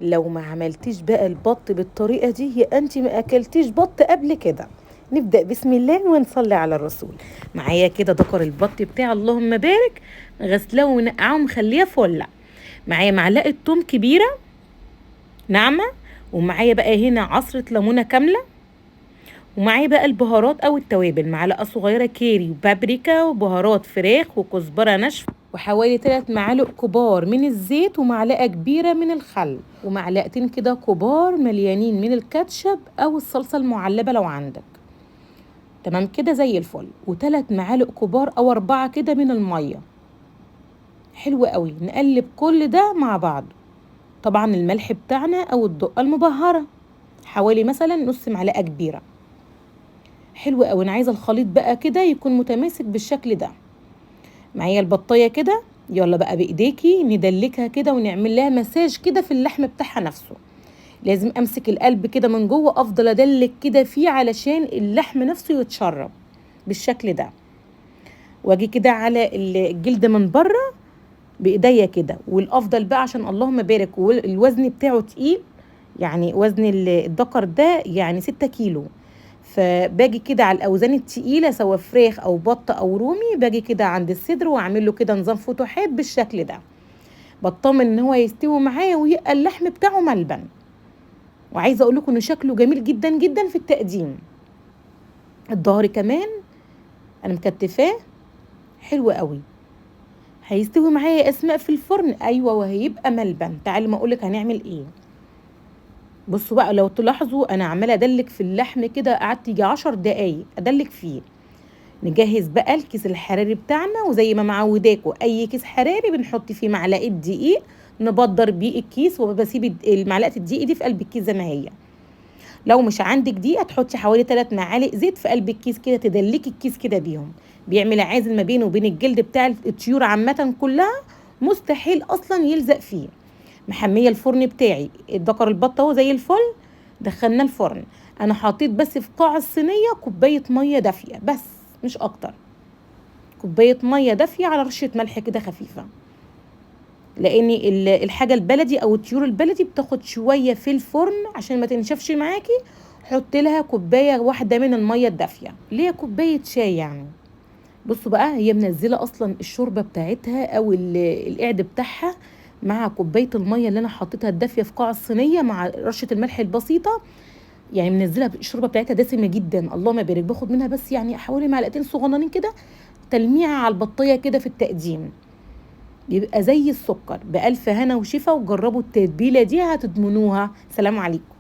لو ما عملتيش بقى البط بالطريقة دي يا انت ما اكلتيش بط قبل كده. نبدأ بسم الله ونصلي على الرسول. معايا كده دكر البط بتاع اللهم بارك، غسلاه ونقعه ومخليه فله. معايا معلقة توم كبيرة ناعمة، ومعايا بقى هنا عصرة ليمونة كاملة، ومعايا بقى البهارات او التوابل، معلقة صغيرة كاري وبابريكا وبهارات فراخ وكزبرة ناشفة، وحوالي 3 معالق كبار من الزيت، ومعلقة كبيرة من الخل، ومعلقتين كده كبار مليانين من الكاتشب او الصلصة المعلبة لو عندك. تمام كده زي الفل. وتلات معالق كبار او 4 كده من المية. حلو قوي. نقلب كل ده مع بعض. طبعا الملح بتاعنا او الدقة المبهرة حوالي مثلا نص معلقة كبيرة. حلو قوي. انا عايزة الخليط بقى كده يكون متماسك بالشكل ده. معايا البطاية كده، يلا بقى بايديكي ندلكها كده ونعمل لها مساج كده في اللحم بتاعها نفسه. لازم امسك القلب كده من جوه، افضل ادلك كده فيه علشان اللحم نفسه يتشرب بالشكل ده. واجي كده على الجلد من بره بايديا كده. والافضل بقى عشان اللهم بارك والوزن بتاعه تقيل، يعني وزن الدكر ده يعني 6 كيلو، فباجي كده على الاوزان التقيله سواء فراخ او بط او رومي، باجي كده عند الصدر واعمل له كده نظام فتوحات بالشكل ده. بطمن ان هو يستوي معايا ويبقى اللحم بتاعه ملبن. وعايزه اقول لكم انه شكله جميل جدا جدا في التقديم. الظهر كمان انا مكتفاه حلو قوي. هيستوي معايا يا اسماء في الفرن؟ ايوه، وهيبقى ملبن. تعالوا ما اقولك هنعمل ايه. بصوا بقى لو تلاحظوا انا عماله ادلك في اللحم كده، قعدت يجي 10 دقايق ادلك فيه. نجهز بقى الكيس الحراري بتاعنا، وزي ما معوداكوا اي كيس حراري بنحط فيه معلقه دقيق نبدر بيه الكيس، وبسيب معلقه الدقيق دي في قلب الكيس زي ما هي. لو مش عندك دقيقه تحطي حوالي 3 معالق زيت في قلب الكيس كده، تدلكي الكيس كده بيهم، بيعمل عازل ما بينه وبين الجلد بتاع الطيور عامه كلها، مستحيل اصلا يلزق فيه. محمية الفرن بتاعي، الدكر البط اهو زي الفل، دخلناه الفرن. انا حطيت بس في قاع الصينية كوباية مية دافيه بس، مش اكتر، كوباية مية دافيه على رشه ملح كده خفيفة، لان الحاجة البلدي او الطيور البلدي بتاخد شوية في الفرن عشان ما تنشفش معاكي. حط لها كوباية واحدة من المية الدافيه، اللي هي كوباية شاي يعني. بصوا بقى هي منزله اصلا الشوربة بتاعتها او القعد بتاعها مع كوباية المية اللي انا حطيتها الدافيه في قاع الصينية مع رشه الملح البسيطة، يعني منزله الشوربة بتاعتها دسمة جدا اللهم بارك. باخد منها بس يعني حوالي معلقتين صغننين كده تلميعه على البطيه كده في التقديم، بيبقى زي السكر. بألف هنا وشفا، وجربوا التتبيله دي هتضمنوها. سلام عليكم.